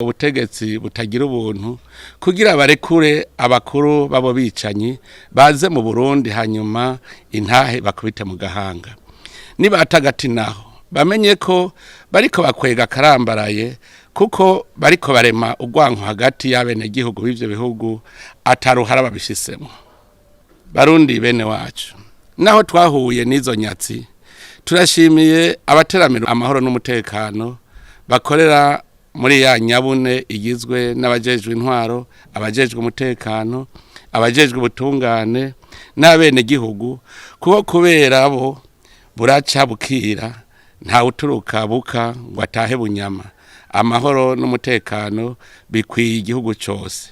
Ubutegetsi butagira ubuntu kugira barekure abakuru babo bicanyi baze mu Burundi, hanyuma intahe bakubite mu gahanga. Nibatagati naho bamenye ko bariko bakwega karambaraye, kuko bariko barema urwanko hagati y'abenegihugu b'ivyo bihugu ataruhara babishisemwo. Barundi bene wacu, naho twahuye n'izo nyatsi, turashimiye abateramira amahoro n'umutekano bakorera muri ya nyabune igizwe n'abajejwe intwaro, abajejwe umutekano, abajejwe ubutungane n'abenegihugu, kuko kubera bo buraca bukira, nta uturuka buka ngo atahe bunyama. Amahoro n'umutekano bikwiye igihugu cose.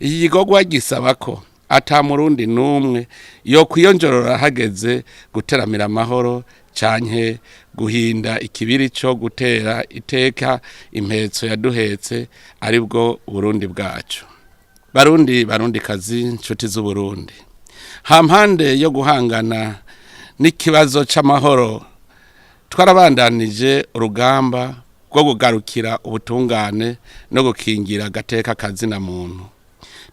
Iki gikorwa gisaba ko ata murundi n'umwe yo kwiyonjorora hageze guteramira amahoro canke guhinda ikibiri co gutera iteka impetso yaduhetse, aribwo Burundi bwacu. Barundi, barundi kazi, nshuti z'Uburundi, hampande yo guhangana n'ikibazo c'amahoro, twarabandanije urugamba rwo kugarukira ubutungane no gukingira agateka kazina muntu.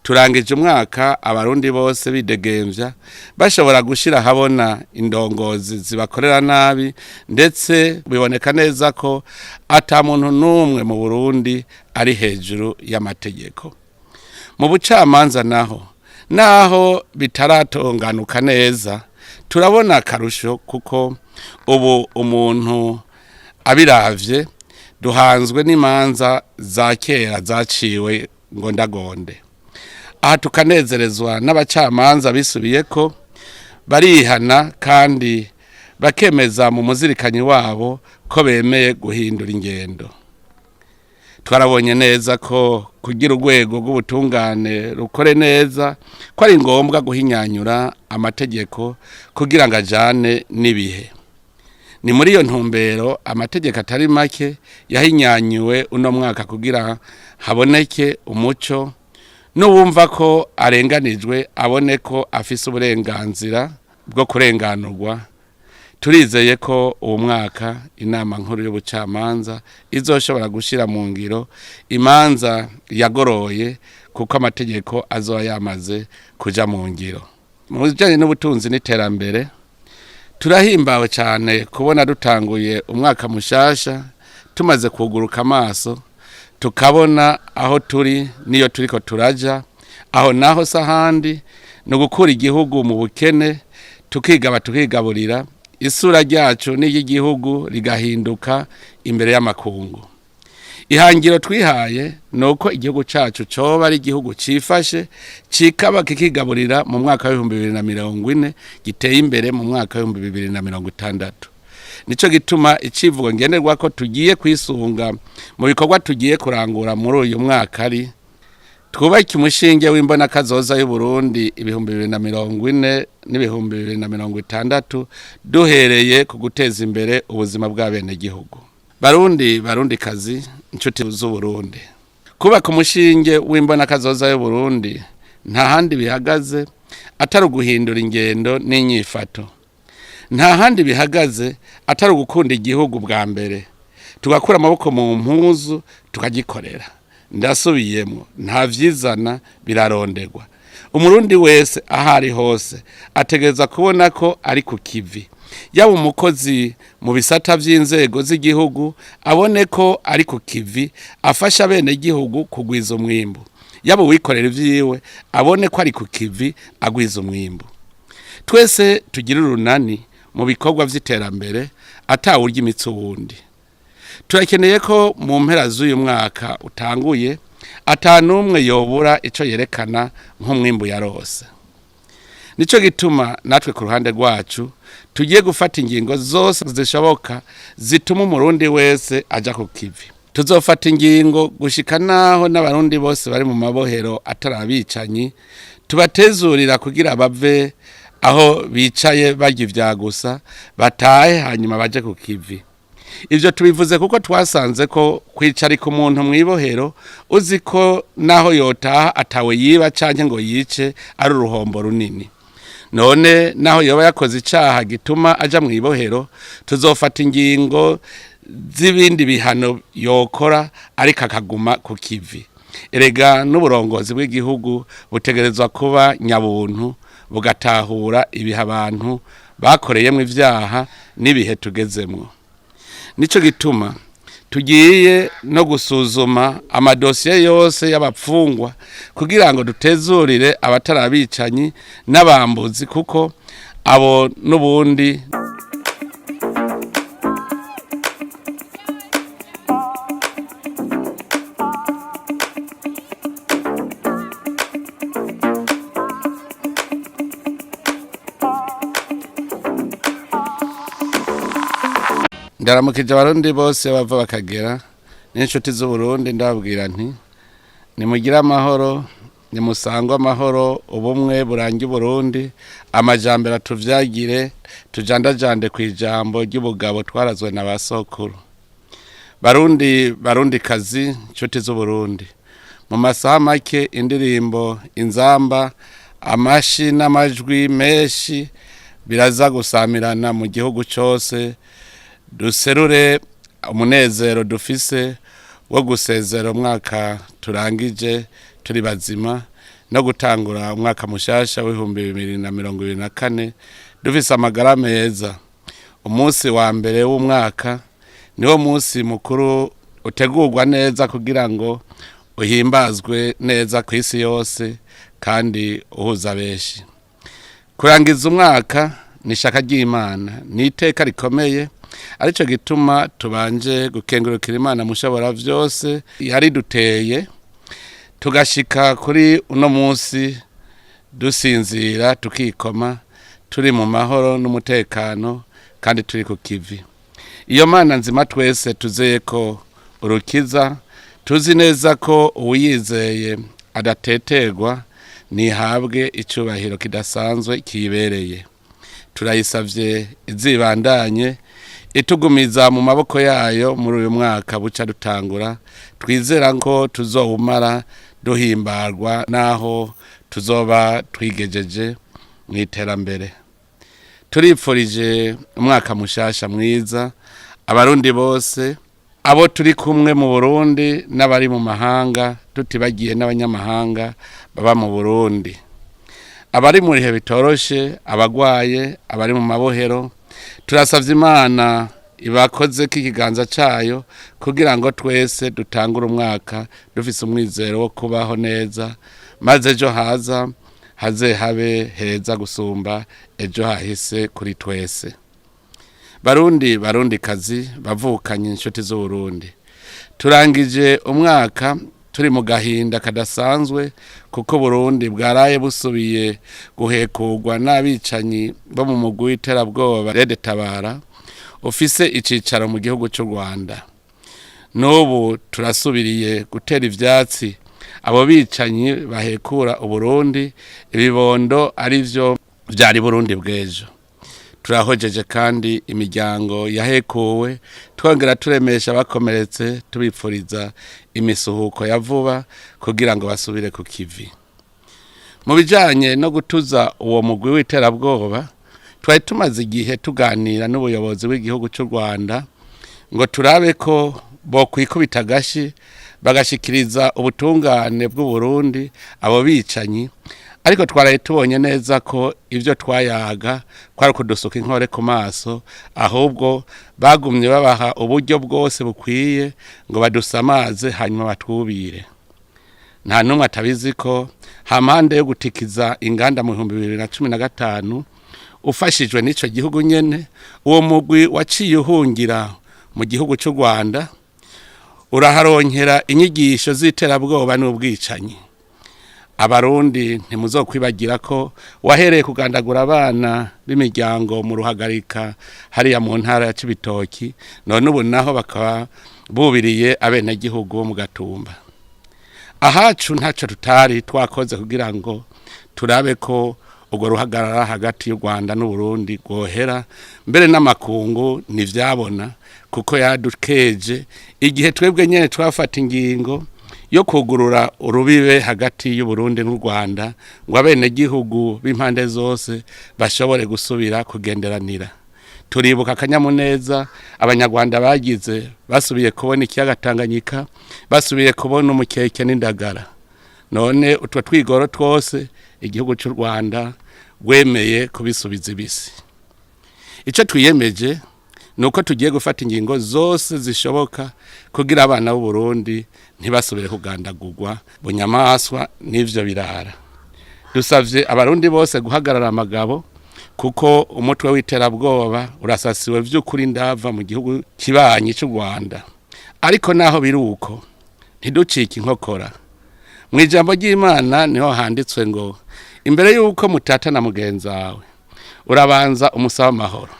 Turangije umwaka abarundi bose bidegemvya, bashobora gushira habona indongozi zibakorera nabi, ndetse biboneka neza ko ata muntu n'umwe mu Burundi ari hejuru y'amategeko. Mu bucamanza naho, naho bitaratonganuka neza, turabona akarusho, kuko ubu umuntu abiravye duhanzwe n'imanza za kera zaciwe ngo ndagonde. Aha tukanezerezwa n'abacamanza bisubiye ko barihana kandi bakemeza mu muzirikanyi wabo ko bemeye guhindura ingendo. Twarabonye neza ko kugira urwego rw'ubutungane rukore neza ko ari ngombwa guhinyanyura amategeko kugira ngo ajane n'ibihe. Ni muri iyo ntumbero amategeko atari make yahinyanyuwe uno mwaka kugira haboneke umuco, n'uwumva ko arenganijwe abone ko afise uburenganzira bwo kurenganurwa. Turizeye ko uwo mwaka inama nkuru y'ubucamanza izoshobora gushyira mu ngiro imanza yagoroye, kuko amategeko azoba yamaze kuja mu ngiro. Mu bijanye n'ubutunzi n'iterambere, turahimbawe cyane kubona dutanguye umwaka mushasha tumaze kuguruka amaso, tukabona aho turi niyo turiko turaja. Aho naho sahandi ni ugukura igihugu mu bukene, tukigaba, tukigaburira, isura ryacu n'iry'igihugu rigahinduka imbere y'amakungu. Ihangiro twihaye ni uko igihugu cyacu coba ari igihugu cifashe, cikaba kikigaburira mu mwaka w'2040, giteye imbere mu mwaka w'2060. Nico gituma icivugo ngenderwa ko tugiye kwisunga mu bikorwa tugiye kurangura muri uyu mwaka ari: twubake umushinge w'imbonakazoza y'Uburundi 2040 n'2060, duhereye ku guteza imbere ubuzima bw'abenegihugu. Barundi, barundi kazi, inshuti z'Uburundi, kubaka umushinge w'imbonakazoza y'Uburundi nta handi bihagaze atari uguhindura ingendo n'inyifato. Nta handi bihagaze atari ugukunda igihugu bwa mbere, tugakura amaboko mu mpuzu tukagikorera. Ndasubiyemo, nta vyizana, birarondegwa. Umurundi wese aho ari hose ategereza kubona ko ari ku kivi. Yaba umukozi mu bisata vy'inzego z'igihugu, abone ko ari ku kivi, afasha abenegihugu kugwiza umwimbu. Yaba uwikorera ivyiwe, abone ko ari ku kivi, agwiza umwimbu. Twese tugire urunani mu bikorwa vy'iterambere, atawurya imitsi uwundi. Turakeneye ko mu mpera z'uyu mwaka utanguye atanumwe yobura ico yerekana nk'umwimbu yarose. Nico gituma natwe ku ruhande rwacu tugiye gufata ingingo zose zishoboka zituma umurundi wese aja ku kivi. Tuzofata ingingo gushika naho n'abarundi bose bari mu mabohero atari abicanyi tubatezurira kugira bave aho bicaye barya ivya gusa, batahe hanyuma baje ku kivi. Ibyo tubivuze kuko twasanze ko kwicarika umuntu mw'ibohero uzi ko naho yotaha atawe yiba canke ngo yice ari uruhombo runini. None naho yoba yakoze icaha gituma aja mw'ibohero, tuzofata ingingo. z'ibindi bihano yokora ariko akaguma ku kivi. Erega n'uburongozi bw'igihugu butegerezwa kuba nyabuntu, bugatahura ibihe abantu bakoreyemo ivyaha n'ibihe tugezemwo. Nico gituma tugiye no gusuzuma amadosiye yose y'abapfungwa kugira ngo dutezurire abatarabicanyi n'abambuzi, kuko abo n'ubundi Ndaramukije abarundi bose bava bakagera n'inshuti z'Uburundi, ndababwira nti nimugire amahoro, nimusangwe amahoro, ubumwe burange Uburundi, amajambere atuvyagire, tujandajande kw'ijambo ry'ubugabo twarazwe na ba sokuru. Barundi, barundi kazi, nshuti z'Uburundi, mu masaha make indirimbo, inzamba, amashi n'amajwi menshi biraza gusamirana mu gihugu cose. Duserure umunezero dufise wo gusezera umwaka turangije turi bazima no gutangura umwaka mushasha w'2024 dufise amagara meza. Umunsi wa mbere w'umwaka niwo munsi mukuru utegurwa neza kugira ngo uhimbazwe neza ku isi yose kandi uhuza benshi. Kurangiza umwaka ni ishaka ry'Imana, ni iteka rikomeye, arico gituma tubanje gukengurukira Imana mushobora vyose yariduteye tugashika kuri uno munsi dusinzira tukikoma, turi mu mahoro n'umutekano kandi turi ku kivi. Iyo Mana nzima twese tuzeye ko urukiza, tuzi neza ko uwuyizeye adateterwa, ntihabwe icubahiro kidasanzwe kiyibereye. Turayisavye izibandanye itugumiza mu maboko yayo muri uyu mwaka buca dutangura, twizera ko tuzowumara duhimbarwa naho tuzoba twigejeje mu iterambere. Turipfurije umwaka mushasha mwiza abarundi bose, abo turi kumwe mu Burundi n'abari mu mahanga, tutibagiye n'abanyamahanga baba mu Burundi, abari mu bihe bitoroshe, abagwaye, abari mu mabohero. Turasavye Imana ibakoze ko ikiganza cayo kugira ngo twese dutangure umwaka dufise umwizero wo kubaho neza, maze ejo haza haze habe heza gusumba ejo hahise kuri twese. Barundi, barundi kazi, bavukanye, inshuti z'Uburundi, turangije umwaka turi mu gahinda kadasanzwe kuko Burundi bwaraye busubiye guhekurwa n'abicanyi bo mu mugwi w'iterabwoba Red Tabara ufise icicaro mu gihugu c'u Rwanda. N'ubu turasubiriye gutera ivyatsi abo bicanyi bahekura Uburundi, ibibondo arivyo vyari Burundi bw'ejo. Turahojeje kandi imiryango yahekuwe, twongera turemesha abakomeretse, tubipfuriza imisuhuko ya vuba kugira ngo basubire ku kivi. Mu bijanye no gutuza uwo mugwi w'iterabwoba, twari tumaze igihe tuganira n'ubuyobozi bw'igihugu c'u Rwanda ngo turabe ko bokwikubita agashi bagashikiriza ubutungane bw'Uburundi abo bicanyi, ariko twaraye tubonye neza ko ivyo twayaga kwari ukudusuka inkore ku maso, ahubwo bagumye babaha uburyo bwose bukwiye ngo badusamaze hanyuma batwubire. Nta n'umwe atabizi ko hampande yo gutikiza inganda mu 2015 ufashijwe n'ico gihugu nyene, uwo mugwi waciye uhungira mu gihugu c'u Rwanda uraharonkera inyigisho z'iterabwoba n'ubwicanyi. Abarundi ntimuzokwibagira ko wahereye kugandagura abana b'imiryango mu Ruhagarika hariya mu ntara ya Cibitoki, none ubu naho bakaba bubiriye abenegihugu bo mu Gatumba. Ahacu ntaco tutari twakoze kugira ngo turabe ko urwo ruhagarara hagati y'u Rwanda n'Uburundi rwohera, mbere n'amakungu ntivyabona kuko yadukeje igihe twebwe nyene twafata ingingo yo kugurura urubibe hagati y'Uburundi n'u Rwanda ngo abenegihugu b'impande zose bashobore gusubira kugenderanira. Turibuka akanyamuneza Abanyarwanda bagize basubiye kubona ikiyaga Tanganyika, basubiye kubona umukeke n'indagara. None utwo twigoro twose igihugu cy'u Rwanda rwemeye kubisubiza ibisi. Icyo twiyemeje ni uko tugiye gufata ingingo zose zishoboka kugira abana b'u Burundi ntibasubire kugandagurwa bunyamaswa n'ivyo birara. Dusavye Abarundi bose guhagarara amagabo, kuko umutwe w'iterabwoba urasasiwe vy'ukuri ndava mu gihugu kibanyi cy'u Rwanda. Ariko naho biri uko, ntiducike inkokora. Mu ijambo ry'Imana niho handitswe ngo: "Imbere y'uko mutatana mugenzi wawe, urabanza umusaba amahoro."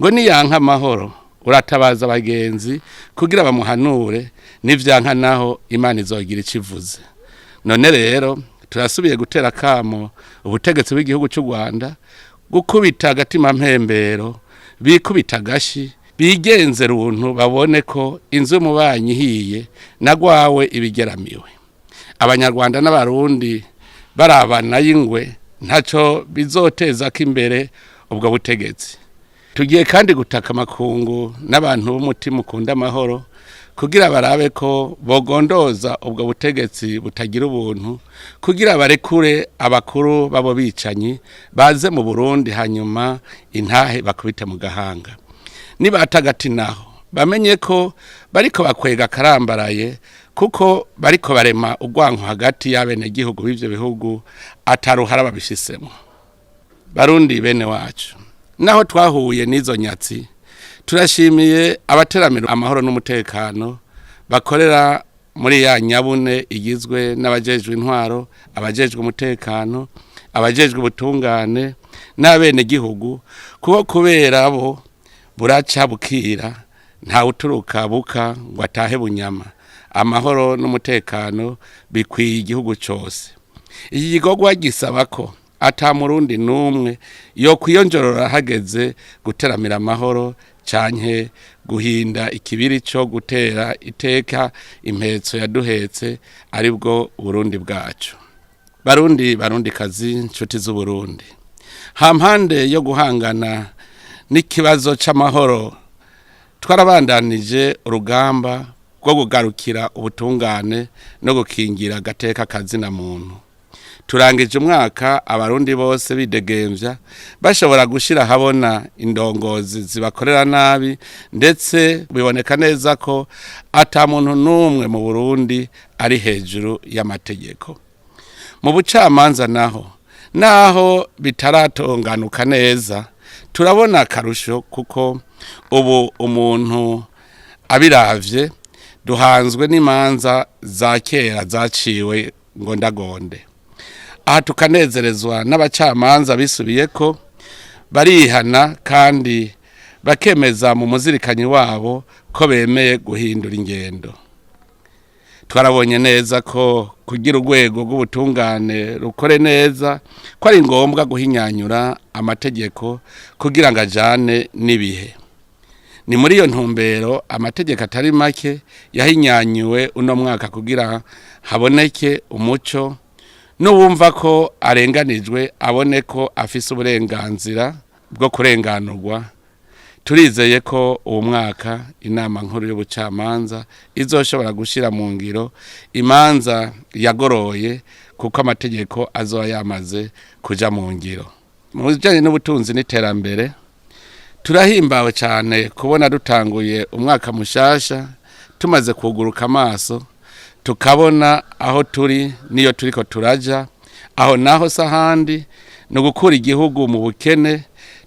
Ngo niyanka amahoro, uratabaza abagenzi kugira bamuhanure, n'ivyanka naho Imana izogira icyo ivuze. None rero turasubiye gutera kamo ubutegetsi bw'igihugu cy'u Rwanda gukubita agatima mpembero, bikubita agashi, bigenze runtu, babone ko inzu y'umubanyi ihiye nagwawe ibigeramiwe. Abanyarwanda n'Abarundi barabana y'ingwe, ntacyo bizoteza ko imbere ubwo butegetsi. Tugiye kandi gutaka amakungu n'abantu b'umutima ukunda amahoro kugira barabe ko bogondoza ubwo butegetsi butagira ubuntu kugira barekure abakuru babo bicanyi baze mu Burundi, hanyuma intahe bakubite mu gahanga. Nibatagati naho, bamenye ko bariko bakwega karambaraye, kuko bariko barema urwanko hagati y'abenegihugu b'ivyo bihugu ataruhara babishisemo. Barundi bene wacu, naho twahuye n'izo nyatsi, turashimiye abateramira amahoro n'umutekano bakorera muri ya nyabune igizwe n'abajejwe intwaro, abajejwe umutekano, abajejwe ubutungane n'abenegihugu, kuko kubera bo buraca bukira, ntawe uturuka buka ngo atahe bunyama. Amahoro n'umutekano bikwiye igihugu cyose. Iki gikorwa gisaba ko ata Murundi n'umwe yo kwiyonjorora hageze guteramira amahoro canke guhinda ikibiri cyo gutera iteka impetso yaduhetse, aribwo Burundi bwacu. Barundi, Barundi kazi, nshuti z'Uburundi, hampande yo guhangana n'ikibazo c'amahoro, twarabandanije urugamba rwo kugarukira ubutungane no gukingira agateka kazina muntu. Turangije umwaka Abarundi bose bidegemvya, bashobora gushira habona indongozi zibakorera nabi, ndetse biboneka neza ko ata muntu n'umwe mu Burundi ari hejuru y'amategeko. Mu bucamanza naho bitaratonganuka neza, turabona akarusho, kuko ubu umuntu abiravye duhanzwe n'imanza za kera zaciwe ngo ndagonde. Aha tukanezerezwa n'abacamanza bisubiye ko barihana kandi bakemeza mu muzirikanyi wabo ko bemeye guhindura ingendo. Twarabonye neza ko kugira urwego rw'ubutungane rukore neza ko ari ngombwa guhinyanyura amategeko kugira ngo ajane n'ibihe. Ni muri iyo ntumbero amategeko atari make yahinyanyuwe uno mwaka kugira haboneke umuco, n'uwumva ko arenganijwe abone ko afise uburenganzira bwo kurenganurwa. Turizeye ko uwo mwaka Inama Nkuru y'Ubucamanza izoshobora gushyira mu ngiro imanza yagoroye, kuko amategeko azoba yamaze kuja mu ngiro. Mu bijyanye n'ubutunzi n'iterambere, turahimbawe cyane kubona dutanguye umwaka mushasha tumaze kuguruka amaso, tukabona aho turi n'iyo turiko turaja. Aho naho sahandi ni ugukura igihugu mu bukene,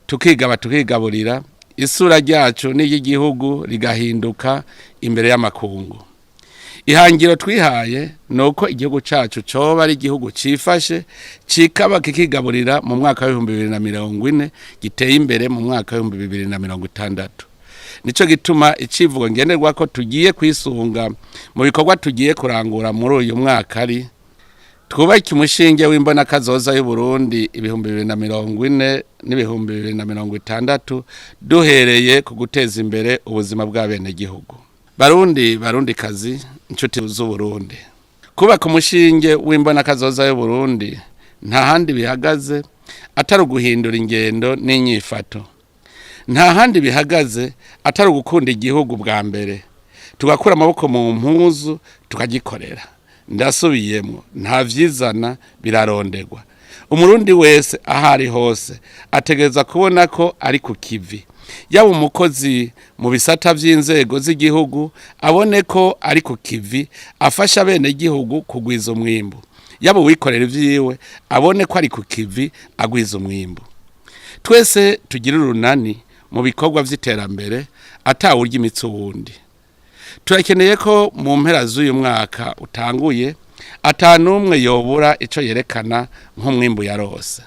tukigaba, tukigaburira, isura ryacu n'iry'igihugu rigahinduka imbere y'amakungu. Ihangiro twihaye ni uko igihugu cyacu coba ari igihugu cifashe, cikaba kikigaburira mu mwaka w'2040, giteye imbere mu mwaka w'2060. Nico gituma icivugo ngenderwa ko tugiye kwisunga mu bikorwa tugiye kurangura muri uyu mwaka ari: "Twubake umushinge w'imbonakazoza y'Uburundi 2040 n'2060, duhereye ku guteza imbere ubuzima bw'abenegihugu." Barundi, Barundi kazi, inshuti z'Uburundi, kubaka umushinge w'imbonakazoza y'Uburundi nta handi bihagaze atari uguhindura ingendo n'inyifato. Nta handi bihagaze atari ugukunda igihugu bwa mbere, tugakura amaboko mu mpuzu tukagikorera. Ndasubiyemo, nta vyizana, birarondegwa. Umurundi wese aho ari hose ategereza kubona ko ari ku kivi. Yaba umukozi mu bisata vy'inzego z'igihugu, abone ko ari ku kivi, afasha bene gihugu kugwiza umwimbu. Yaba uwikorera ivyiwe, abone ko ari ku kivi, agwiza umwimbu. Twese tugire urunani mu bikorwa vy'iterambere, atawurya imitsi uwundi. Turakeneye ko mu mpera z'uyu mwaka utanguye atanumwe yobura ico yerekana nk'umwimbu yarose.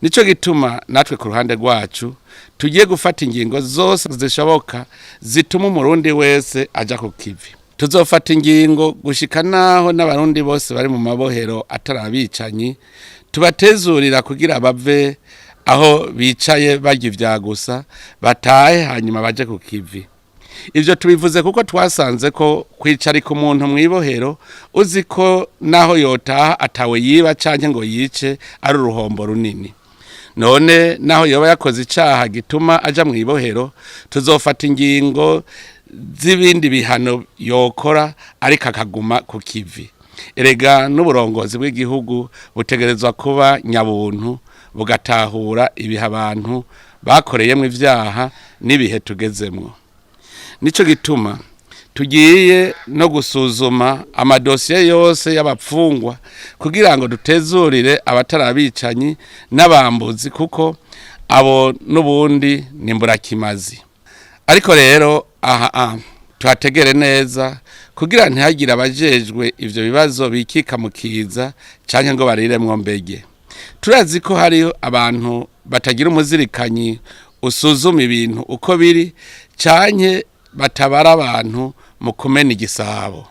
Nico gituma natwe ku ruhande rwacu tugiye gufata ingingo zose zishoboka zituma umurundi wese aja ku kivi. Tuzofata ingingo gushika naho n'abarundi bose bari mu mabohero atari abicanyi tubatezurira kugira bave aho bicaye barya ivya gusa, batahe hanyuma baje ku kivi. Ivyo tubivuze kuko twasanze ko kwicarika umuntu mw'ibohero uzi ko naho yotaha atawe yiba canke ngo yice ari uruhombo runini. None naho yoba yakoze icaha gituma aja mw'ibohero, tuzofata ingingo z'ibindi bihano yokora, ariko akaguma ku kivi. Erega n'uburongozi bw'igihugu butegerezwa kuba nyabuntu, bugatahura ibihe abantu bakoreyemwo ivyaha n'ibihe tugezemwo. Nico gituma tugiye no gusuzuma amadosiye yose y'abapfungwa kugira ngo dutezurire abatari abicanyi n'abambuzi, kuko abo n'ubundi ni mburakimazi. Ariko rero aha tuhategere neza kugira ntihagire abajejwe ivyo bibazo bikika mu kiza canke ngo bariremwo mbege. Turazi ko hari abantu batagira umuzirikanyi usuzuma ibintu uko biri, canke batabara abantu mu kumena igisabo.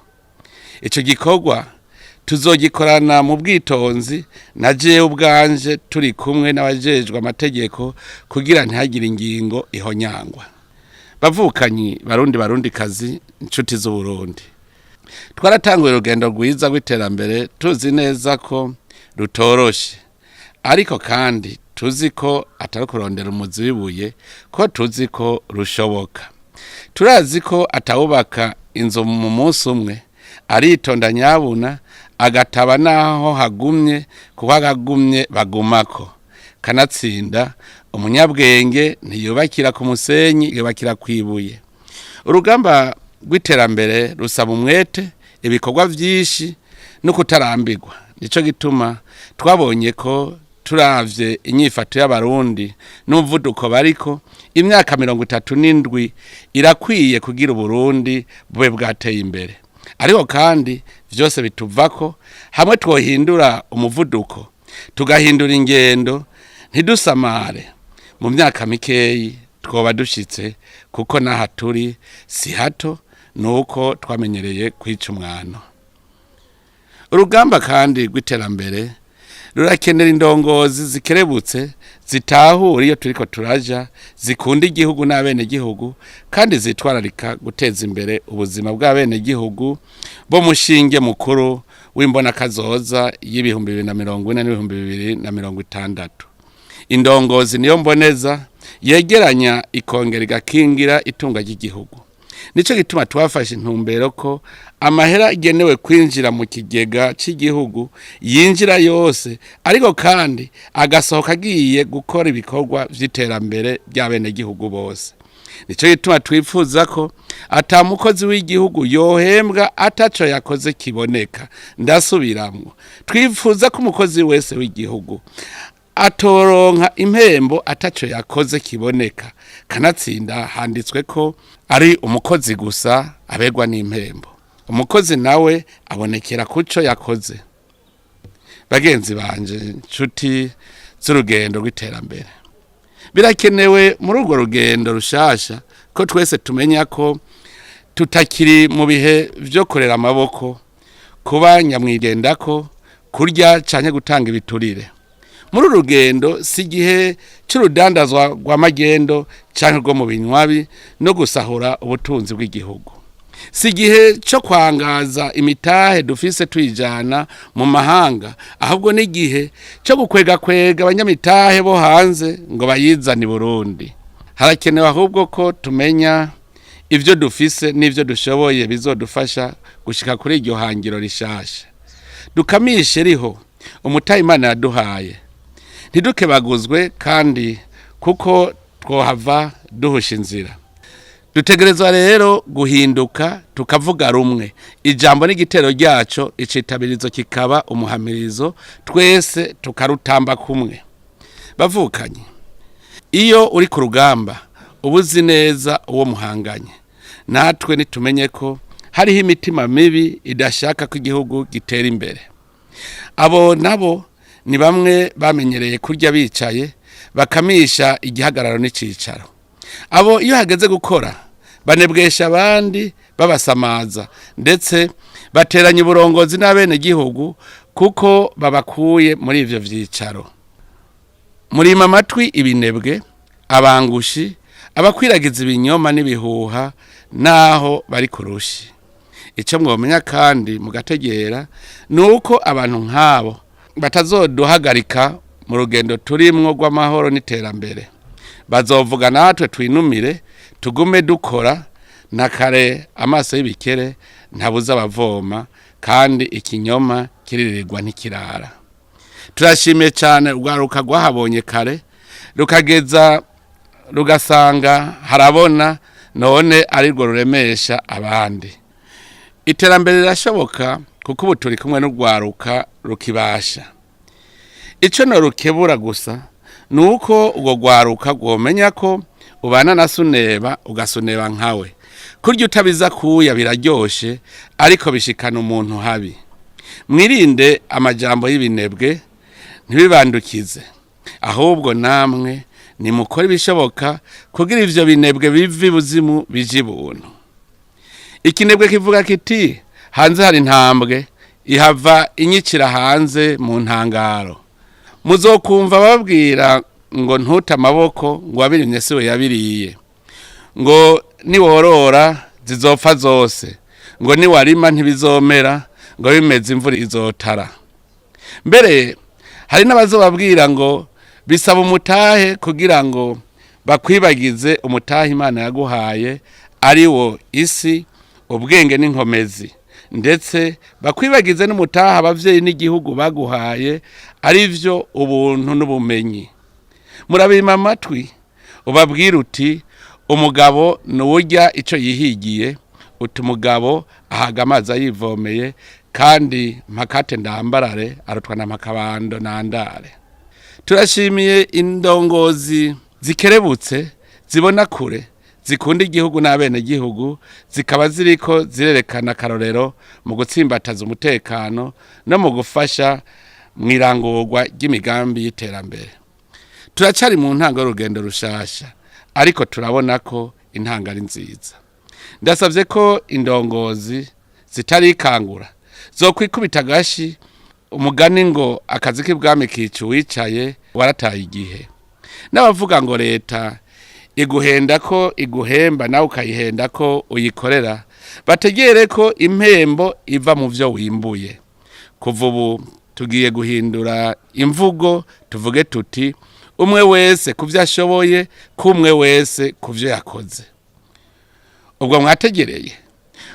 Ico gikorwa tuzogikorana mu bwitonzi na jewe ubwanje turi kumwe n'abajejwe amategeko kugira ntihagire ingingo ihonyangwa. Bavukanyi Barundi, Barundikazi, inshuti z'Uburundi, twaratanguye urugendo rwiza rw'iterambere, tuzi neza ko rutoroshe, ariko kandi tuzi ko atari kurondera umuzi w'ibuye, ko tuzi ko rushoboka. Turazi ko atawubaka inzu mu munsi umwe, aritonda nyabuna agataba naho hagumye, kuko agagumye bagumako. Kanatsinda umunyabwenge ntiyubakira ku musenyi, yubakira kwibuye. Urugamba rw'iterambere rusaba umwete, ibikorwa vyinshi no kutarambirwa. Nico gituma twabonye ko turavye inyifato y'abarundi n'umuvuduko bariko, imyaka 37 irakwiye kugira Uburundi bube bwateye imbere. Ariko kandi vyose bituvako hamwe twohindura umuvuduko, tugahindura ingendo, ntidusamare. Mu myaka mikeyi twoba dushitse, kuko n'aha turi si hato, nuko twamenyereye kwica umwano. Urugamba kandi rw'iterambere rurakenera indongozi zikerebutse, zitahura iyo turiko turaja, zikunda igihugu n'abenegihugu, kandi zitwararika guteza imbere ubuzima bw'abenegihugu bo mushinge mukuru w'imbonakazoza y'2040 n'2060. Indongozi niyo mboneza yegeranya, ikongera igakingira itunga ry'igihugu. Nico gituma twafashe intumbero ko amahera agenewe kwinjira mu kigega cy'igihugu yinjira yose, ariko kandi agasohoka agiye gukora ibikorwa vy'iterambere ry'abenegihugu bose. Nico gituma twifuza ko ata mukozi w'igihugu yohembwa ataco yakoze kiboneka. Ndasubiramwo, twifuza ko umukozi wese w'igihugu atoronka impembo ataco yakoze kiboneka. Kanatsinda handitswe ko ari umukozi gusa abegwa n'impembo. Umukozi nawe abonekera kuco yakoze. Bagenzi banje, nshuti z'urugendo rw'iterambere, birakenewe muri urwo rugendo rushasha ko twese tumenya ko tutakiri mu bihe vyo kurera amaboko, kuba nyamwigendako, kurya canke gutanga ibiturire. Muri uru rugendo si igihe c'urudandazwa rw'amagendo canke rwo mu binywabi no gusahura ubutunzi bw'igihugu. Si igihe co kwangaza imitahe dufise tuyijana mu mahanga, ahubwo ni igihe co gukwegakwega abanyamitahe bo hanze ngo bayizane i Burundi. Harakenewe ahubwo ko tumenya ibyo dufise n'ibyo dushoboye bizodufasha gushika kuri iryo hangiro rishasha. Dukamishe riho umutahe Imana yaduhaye, ntidukebaguzwe kandi kuko twohava duhusha inzira. Dutegerezwa rero guhinduka tukavuga rumwe ijambo n'igitero ryaco, icitabirizo kikaba umuhamirizo, twese tukarutamba kumwe. Bavukanye, iyo uri ku rugamba uba uzi neza uwo muhanganye. Natwe nitumenye ko hariho imitima mibi idashaka ko igihugu gitera imbere. Abo nabo ni bamwe bamenyereye kurya bicaye, bakamisha igihagararo n'icicaro. Abo iyo hageze gukora banebwesha abandi babasamaza, ndetse bateranya uburongozi n'abenegihugu kuko babakuye muri ivyo vyicaro. Murima amatwi ibinebwe, abangushi, abakwiragiza ibinyoma n'ibihuha naho bari kurushi. Icyo mwomenya kandi mugategera ni uko abantu nk'abo batazoduhagarika mu rugendo turimwo rw'amahoro n'iterambere. Bazovuga natwe twinumire, tugume dukora na kare. Amaso y'ibikere ntabuza abavoma, kandi ikinyoma kiririrwa ntikirara. Turashimiye cyane urwaruka rwahabonye kare, rukageza rugasanga harabona, none arirwo ruremesha abandi. Iterambere rirashoboka kuko ubu turi kumwe n'urwaruka rukibasha. Icyo norukebura gusa ni uko urwo rwaruka rwomenya ko ubana na suneba ugasuneba nkawe. Kurya utabiza kuya biraryoshe, ariko bishikana umuntu habi. Mwirinde amajambo y'ibinebwe, ntibibandukize. Ahubwo namwe nimukore ibishoboka kugira ivyo binebwe bive ibuzimu bije ibuntu. Ikinebwe kivuga kiti: "Hanze hari intambwe ihava inyicira hanze mu ntangaro." Muzokumva babwira ngo ntute amaboko, ngo wabirimye siwe yabiriye, ngo niworora zizopfa zose, ngo niwarima ntibizomera, ngo bimeze imvura izotara. Mbere hari n'abazobabwira ngo bisaba umutahe kugira ngo bakwibagize umutahe Imana yaguhaye, ari wo isi, ubwenge n'inkomezi, ndetse bakwibagize n'umutahe abavyeyi n'igihugu baguhaye, ari vyo ubuntu n'ubumenyi. Murabima amatwi, ubabwira uti: "Umugabo nuwurya ico yihigiye." Uti: "Umugabo ahaga amazi ayivomeye." Kandi mpakate ndambarare arutwa na mpakabando nandare. Turashimiye indongozi zikerebutse, zibona kure, zikunda igihugu n'abenegihugu, zikaba ziriko zirerekana akarorero mu gutsimbataza umutekano no mu gufasha mu irangurwa ry'imigambi y'iterambere. Turacari mu ntango y'urugendo rushasha, ariko turabona ko intango ari nziza. Ndasabye ko indongozi zitarikangura zokwikubita agashi. Umugani ngo akazi k'ibwami kica uwicaye warataye igihe. N'abavuga ngo leta iguhenda ko iguhemba nawe ukayihenda ko uyikorera, bategere ko impembo iva mu byo wimbuye. Kuva ubu tugiye guhindura imvugo, tuvuge tuti: "Umwe wese ku byo ashoboye, kumwe wese ku byo yakoze." Ubwo mwategereye,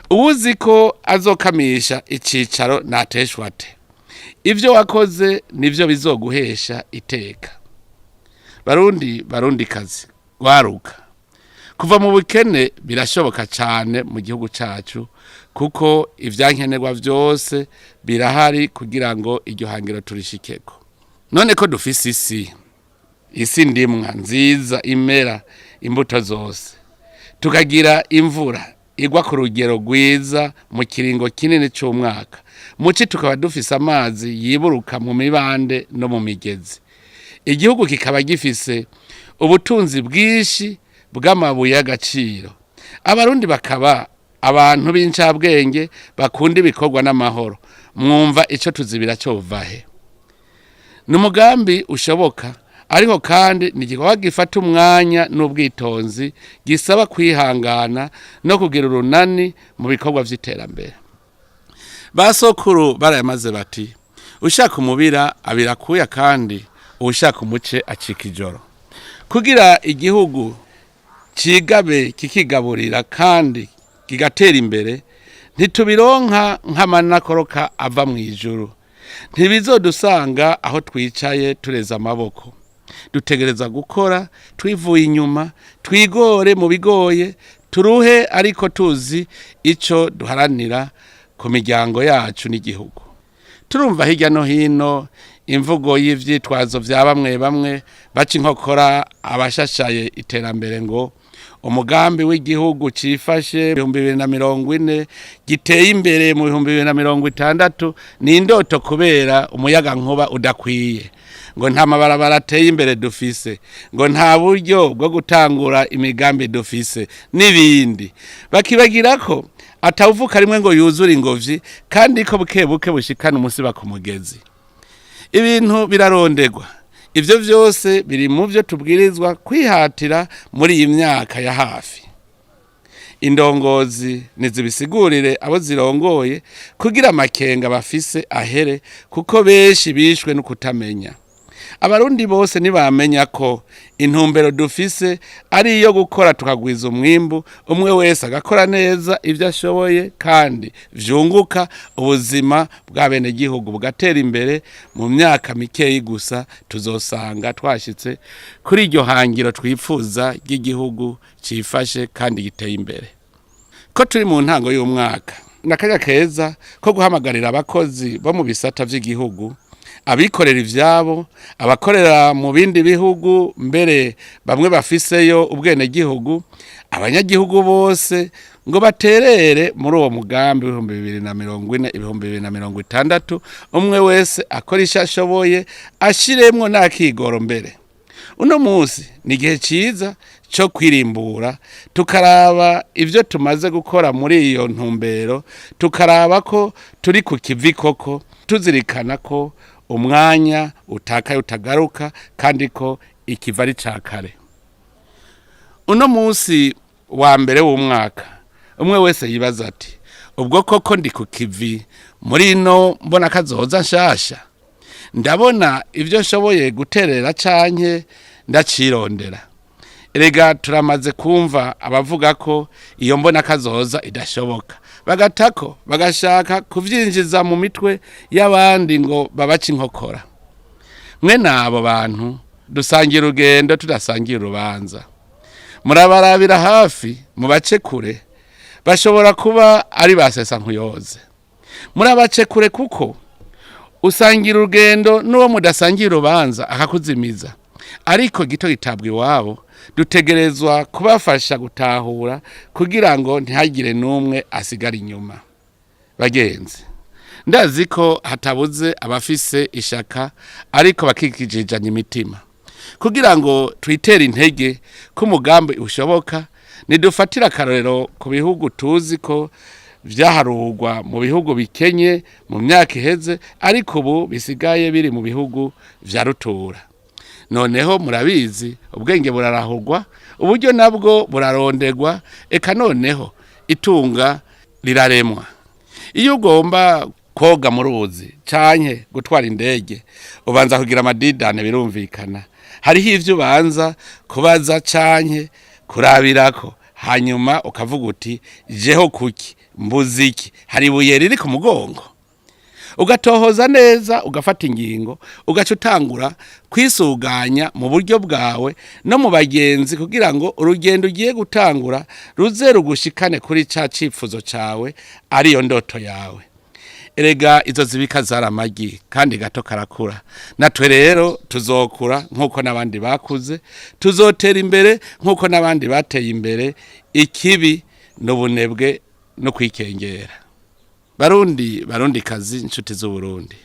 uwuzi ko azokamisha icicaro nateshwa ate? Ibyo wakoze nibyo bizoguhesha iteka. Barundi, barundi kazi, rwaruka, kuva mu bukene birashoboka cyane mu gihugu cyacu, kuko ibyankenerwa byose birahari kugira ngo iryo hangiro turishikeko. None ko dufise isi ndimwa nziza imera imbuto zose, tukagira imvura igwa ku rugero rwiza mu kiringo kinini cy'umwaka, muci tukaba dufise amazi yiburuka mu mibande no mu migezi, igihugu kikaba gifise ubutunzi bwinshi bw'amabuye y'agaciro, abarundi bakaba abantu b'incabwenge bakunda ibikorwa n'amahoro, mwumva icyo tuzibira cyovahe? Ni umugambi ushoboka, ariko kandi ni igikorwa gifata umwanya n'ubwitonzi, gisaba kwihangana no kugira urunani mu bikorwa by'iterambere. Ba sokuru barayamaze bati: "Ushaka umubira abira akuya, kandi uwushaka umuce acika ijoro." Kugira igihugu cigabe kikigaburira kandi kigatera imbere, ntitubironka nk'amanakoroka ava mu ijuru. Ntibizodusanga aho twicaye tureze amaboko. Dutegereza gukora twivuye inyuma, twigore mu bigoye, turuhe ariko tuzi ico duharanira ku miryango yacu n'igihugu. Turumva hirya no hino imvugo y'ivyitwazo vya bamwe bamwe baca inkokora abashashaye iterambere ngo umugambi w'igihugu cifashe 2040 giteye imbere mu 2060 ni indoto kubera umuyaga nkuba udakwiye, ngo nta mabarabara ateye imbere dufise, ngo nta buryo bwo gutangura imigambi dufise n'ibindi. Bakibagira ko atawuvuka rimwe ngo yuzure ingovyi, kandi ko buke buke bushikana umusiba ku mugezi. Ibintu birarondegwa. Ivyo vyose biri mu vyo tubwirizwa kwihatira muri iyi myaka ya hafi. Indongozi nizibisigurire abo zirongoye kugira amakenga bafise ahere, kuko benshi bishwe no kutamenya. Abarundi bose ntibamenya ko intumbero dufise ari iyo gukora tukagwiza umwimbu, umwe wese agakora neza ivyo ashoboye kandi vyunguka, ubuzima bw'abenegihugu bugatera imbere. Mu myaka mikeyi gusa tuzosanga twashitse kuri iryo hangiro twifuza ry'igihugu cifashe kandi giteye imbere. Ko turi mu ntango y'umwaka, n'akanya keza ko guhamagarira abakozi bo mu bisata vy'igihugu, abikorera ivyabo, abakorera mu bindi bihugu, mbere bamwe bafiseyo ubwenegihugu, abanyagihugu bose ngo baterere muri uwo mugambi 2040 2060, umwe wese akora ico ashoboye ashiremwo n'akigoro. Mbere uno munsi ni igihe ciza co kwirimbura, tukaraba ivyo tumaze gukora muri iyo ntumbero, tukaraba ko turi ku kivi koko, tuzirikana ko umwanya utakaye utagaruka kandi ko ikiva ari ca kare. Uno munsi wa mbere w'umwaka, umwe wese yibaza ati: ubwo koko ndi ku kivi muri ino mbona kazoza nshasha? Ndabona ivyo nshoboye guterera canke ndacirondera? Erega turamaze kumva abavuga ko iyo mbona kazoza idashoboka, bagatako bagashaka kuvyinjiza mu mitwe y'abandi ngo babace inkokora. Mwe n'abo bantu dusangira urugendo tudasangira urubanza. Murabarabira hafi mubace kure, bashobora kuba ari ba sesankuyoze. Murabace kure kuko usangira urugendo n'uwo mudasangira urubanza akakuzimiza, ariko gito gitabwa iwabo. Dutegerezwa kubafasha gutahura kugira ngo ntihagire n'umwe asigara inyuma. Bagenzi, ndazi ko hatabuze abafise ishaka ariko bakikijijanya imitima. Kugira ngo twitere intege ko umugambi ushoboka, nidufatire akarorero ku bihugu tuzi ko vyaharurwa mu bihugu bikenye mu myaka iheze, ariko ubu bisigaye biri mu bihugu vya rutura. Noneho murabizi, ubwenge burarahurwa, uburyo nabwo burarondegwa, eka noneho itunga riraremwa. Iyo ugomba koga mu ruzi canke gutwara indege, ubanza kugira amadidane, birumvikana. Hariho ivyo ubanza kubaza canke kurabirako, hanyuma ukavuga uti: jeho kuki mbuze iki? Hari ibuye riri ku mugongo? Ugatohoza neza, ugafata ingingo, ugaca utangura kwisuganya mu buryo bwawe no mu bagenzi kugira ngo urugendo ugiye gutangura ruze rugushikane kuri ca cifuzo cawe, ariyo ndoto yawe. Erega izo zibika zari amagi kandi gato karakura. Natwe rero tuzokura nk'uko n'abandi bakuze, tuzotera imbere nk'uko n'abandi bateye imbere. Ikibi n'ubunebwe no kwikengera. Barundi, barundi kazi, inshuti z'Uburundi,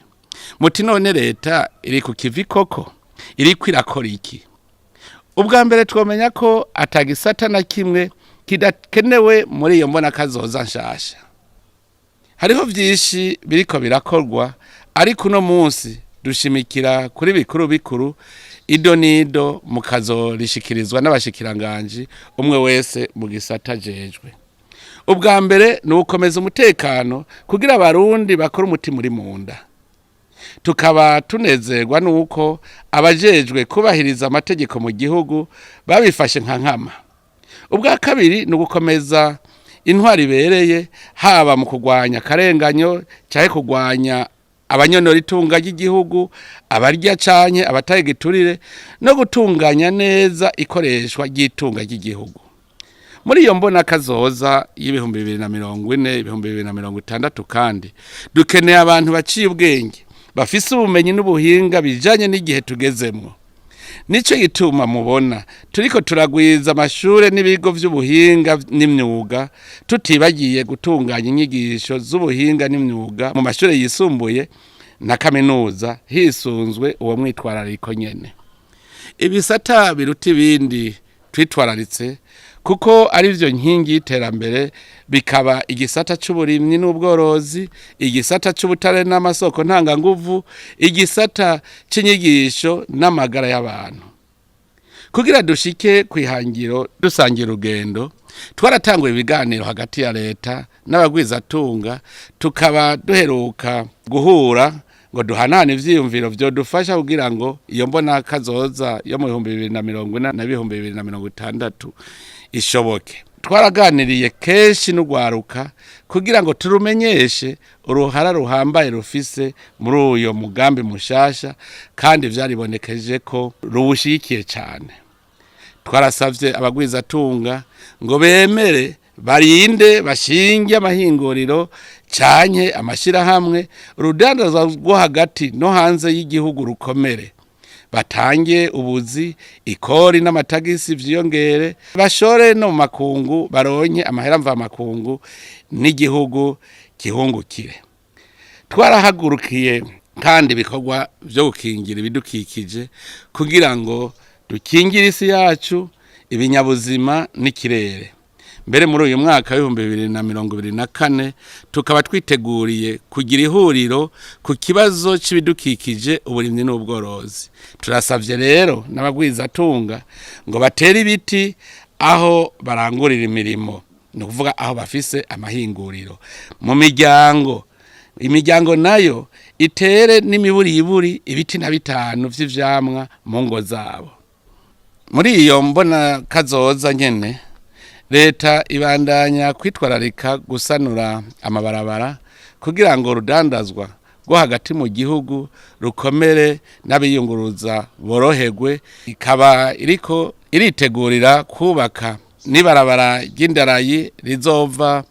muti none leta iri ku kivi koko? Iriko irakora iki? Ubwa mbere twomenya ko atagisata na kimwe kidakenewe muri iyo mbona kazoza nshasha. Hariho vyinshi biriko birakorwa, ariko uno munsi dushimikira kuri bikuru bikuru. Ido nido mukazorishikirizwa n'abashikiranganji, umwe wese mu gisata ajejwe. Ubwa mbere ni ugukomeza umutekano kugira abarundi bakore umutima uri mu nda. Tukaba tunezerwa nuko abajejwe kubahiriza amategeko mu gihugu babifashe nka nkama. Ubwa kabiri ni ugukomeza intwari ibereye, haba mu kurwanya akarenganyo cyangwa kurwanya abanyonora itunga ry'igihugu, abarya canke abataye igiturire, no gutunganya neza ikoreshwa ry'itunga ry'igihugu. Muri iyo mbona kazoza y'2040, 2060, kandi dukeneye abantu baciye ubwenge, bafise ubumenyi n'ubuhinga bijanye n'igihe tugezemwo. Nico gituma mubona turiko turagwiza amashure n'ibigo vy'ubuhinga n'imyuga, tutibagiye gutunganya inyigisho z'ubuhinga n'imyuga mu mashure yisumbuye na kaminuza, hisunzwe uwo mwitwarariko nyene. Ibisata biruta ibindi twitwararitse, kuko ari byo nkingi y'iterambere, bikaba igisata c'uburimyi n'ubworozi, igisata c'ubutare n'amasoko ntanganguvu, igisata c'inyigisho n'amagara y'abantu. Kugira dushike kwihangiro dusangira urugendo, twaratanguye ibiganiro hagati ya leta n'abagwizatunga, tukaba duheruka guhura ngo duhanahane ivyiyumviro vyodufasha kugira ngo iyo mbona kazoza yo mu 2040 na 2060 ishoboke. Twaraganiriye kenshi n'urwaruka kugira ngo turumenyeshe uruhara ruhambaye rufise muri uyo mugambi mushasha, kandi vyaribonekeje ko ruwushigikiye cane. Twarasavye abagwizatunga ngo bemere barinde bashinge amahinguriro canke amashirahamwe, urudandazwa rwo hagati no hanze y'igihugu rukomere, batange ubuzi, ikori n'amatagisi vyiyongere, bashore no mu makungu, baronke amahera mvamakungu n'igihugu gihungukire. Twarahagurukiye kandi ibikorwa vyo gukingira ibidukikije kugira ngo dukingire isi yacu, ibinyabuzima n'ikirere. Mbere muri uyu mwaka w'2024 tukaba twiteguriye kugira ihuriro ku kibazo c'ibidukikije, uburimyi n'ubworozi. Turasavye rero n'abagwizatunga ngo batere ibiti aho barangurira imirimo, ni ukuvuga aho bafise amahinguriro. Mu miryango, imiryango nayo itere n'imiburiburi ibiti na bitanu vy'ivyamwa mu ngo zabo. Muri iyo mbona kazoza nyene, leta ibandanya kwitwararika gusanura amabarabara kugira ngo urudandazwa rwo hagati mu gihugu rukomere n'abiyunguruza boroherwe, ikaba iriko iritegurira kubaka n'ibarabara ry'indarayi rizova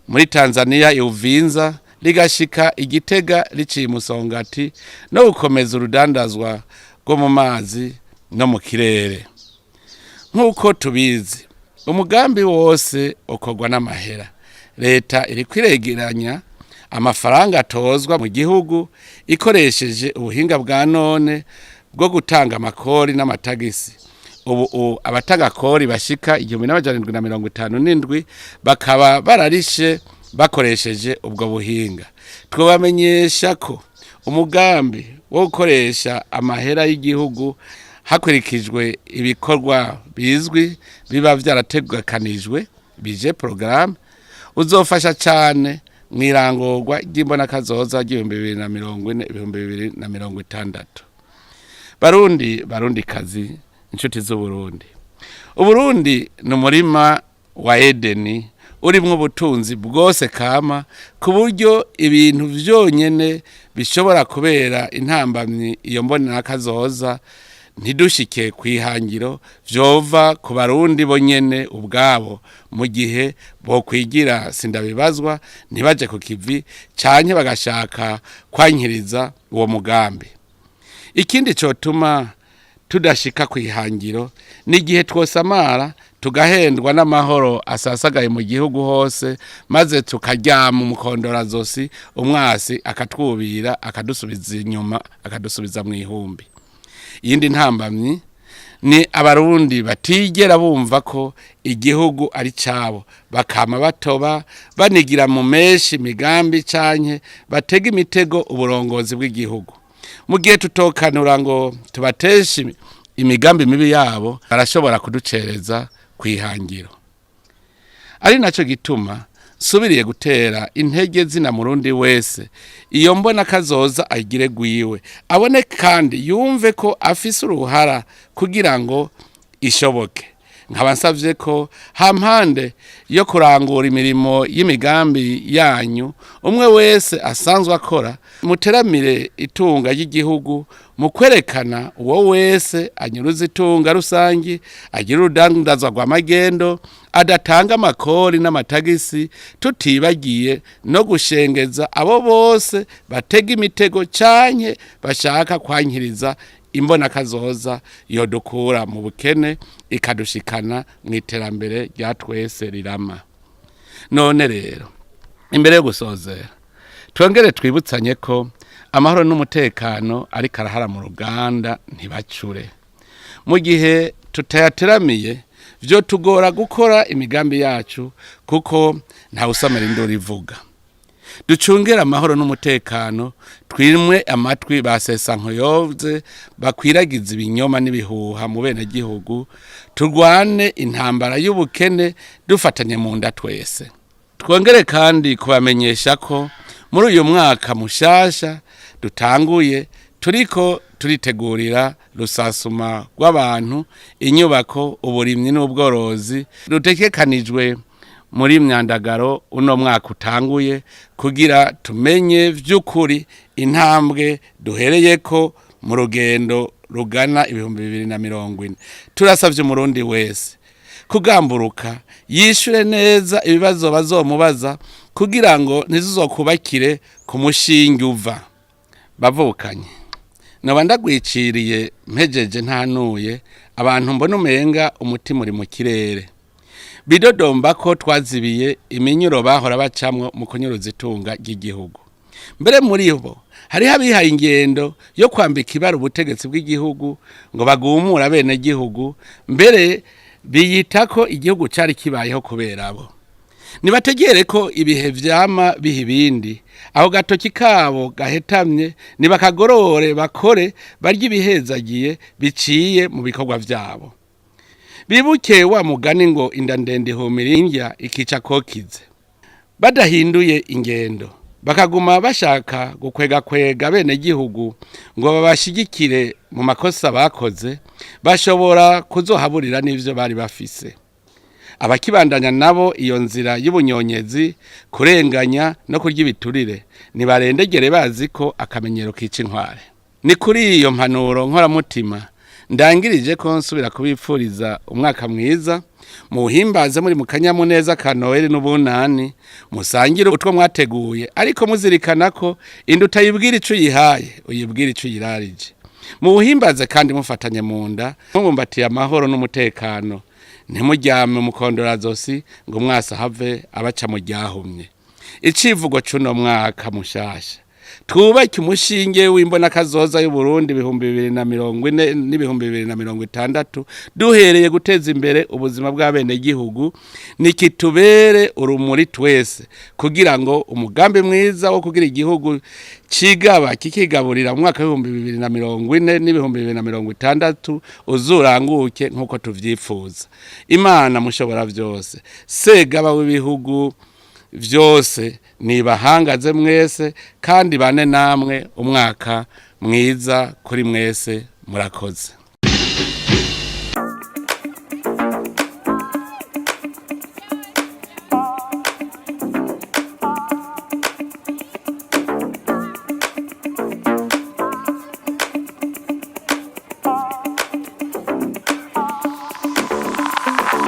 muri Tanzania Uvinza rigashika Igitega riciye Musongati, no gukomeza urudandazwa rwo mu mazi no mu kirere. Nk'uko tubizi, umugambi wose ukorwa n'amahera. Leta iriko iregeranya amafaranga atozwa mu gihugu ikoresheje ubuhinga bwa none bwo gutanga amakori n'amatagisi. Ubu abatanga kori bashika 1757 bakaba bararishe bakoresheje ubwo buhinga. Twobamenyesha ko umugambi wo gukoresha amahera y'igihugu hakurikijwe ibikorwa bizwi biba vyarategekanijwe, bije programme, uzofasha cane mw'irangurwa ry'imbonakazoza ry'ibihumbi 2040, 2060. Barundi, barundi kazi, inshuti z'Uburundi, Uburundi ni umurima wa Edeni urimwo ubutunzi bwose kama, ku buryo ibintu vyonyene bishobora kubera intambamyi iyo mbonakazoza ntidushike kwihangiro vyova ku Barundi bonyene ubwabo, mu gihe bokwigira sindabibazwa ntibaje ku kivi canke bagashaka kwankiriza uwo mugambi. Ikindi cotuma tudashika kwihangiro ni igihe twosamara tugahendwa n'amahoro asasagaye mu gihugu hose, maze tukaryama umukondorazosi, umwasi akatwubira, akadusubiza inyuma, akadusubiza mu ihumbi. Iyindi ntambamyi ni Abarundi batigera bumva ko igihugu ari cabo, bakama batoba banigira mu menshi migambi canke batega imitego uburongozi bw'igihugu. Mu gihe tutokanura ngo tubateshe imigambi mibi yabo, barashobora kuducereza kwihangiro. Ari naco gituma subiriye gutera intege zina Murundi wese iyo mbona kazoza ayigire gwiwe, abone kandi yumve ko afise uruhara kugira ngo ishoboke. Nkaba nsavye ko hampande yo kurangura imirimo y'imigambi yanyu umwe wese asanzwe akora, muteramire itunga ry'igihugu mu kwerekana uwo wese anyuruza itunga rusangi, agira urudandazwa rw'amagendo, adatanga amakori n'amatagisi, tutibagiye no gushengeza abo bose batega imitego canke bashaka kwankiriza imbonakazoza yodukura mu bukene ikadushikana mu iterambere rya twese rirama. None rero, imbere yo gusozera, twongere twibutsanye ko amahoro n'umutekano ariko arahara mu ruganda ntibacure. Mu gihe tutayateramiye, vyo tugora gukora imigambi yacu, kuko ntawusamara induru ivuga. Ducungere amahoro n'umutekano, twimwe amatwi ba sesankoyoze bakwiragiza ibinyoma n'ibihuha mu benegihugu. Turwane intambara y'ubukene dufatanye mu nda twese. Twongere kandi kubamenyesha ko muri uyu mwaka mushasha dutanguye turiko turitegurira rusasuma rw'abantu, inyubako, uburimyi n'ubworozi rutekekanijwe muri myandagaro uno mwaka utanguye, kugira tumenye vy'ukuri intambwe duhereyeko mu rugendo rugana 2040. Turasavye Umurundi wese kugamburuka, yishure neza ibibazo bazomubaza, kugira ngo ntizizokubakire ku mushinge uva. Bavukanye, noba ndagwiciriye mpejeje ntanuye abantu mbona umenga umutima uri mu kirere, bidodomba ko twazibiye iminyuro bahora bacamwo mu kunyuruza itunga ry'igihugu. Mbere muri bo hariho abihaye ingendo yo kwambika ibara ubutegetsi bw'igihugu ngo bagumure abenegihugu, mbere biyita ko igihugu cari kibayeho kubera bo. Nibategere ko ibihe vyama biha ibindi. Aho gatoki kabo gahetamye nibakagorore, bakore barya ibihezagiye biciye mu bikorwa vyabo. Bibuke wa mugani ngo inda ndende ihumira indya ikica kokize. Badahinduye ingendo, bakaguma bashaka gukwega bene gihugu ngo babashigikire mu makosa bakoze, bashobora kuzohaburira n'ivyo bari bafise. Abakibandanya nabo iyo nzira y'ubunyonyezi, kurenganya no kurya ibiturire, nibarendegere bazi ko akamenyero kica inkware. Ni kuri iyo mpanuro nkoramutima ndangirije ko nsubira kubipfuriza umwaka mwiza, muhimbaze muri mu kanyamuneza ka Noheli n'ubunani, musangire utwo mwateguye, ariko muzirikana ko inda utayibwira ico uyihaye, uyibwira ico uyirarije. Muwuhimbaze kandi mufatanye mu nda, mubumbatiye amahoro n'umutekano. Ntimuryame umukondorazosi ngo mwase ahave abaca mu ryahumye. Icivugo c'uno mwaka mushasha: twubake umushinge w'imbonakazoza y'Uburundi 2040 n'2060, duhereye guteza imbere ubuzima bw'abenegihugu, nikitubere urumuri twese, kugira ngo umugambi mwiza wo kugira igihugu cigaba kikigaburira mu mwaka w'2040 n'2060 uzuranguke nk'uko tuvyifuza. Imana mushobora vyose, Segaba w'ibihugu vyose, nibahangaze mwese kandi bane namwe. Umwaka mwiza kuri mwese, murakoze.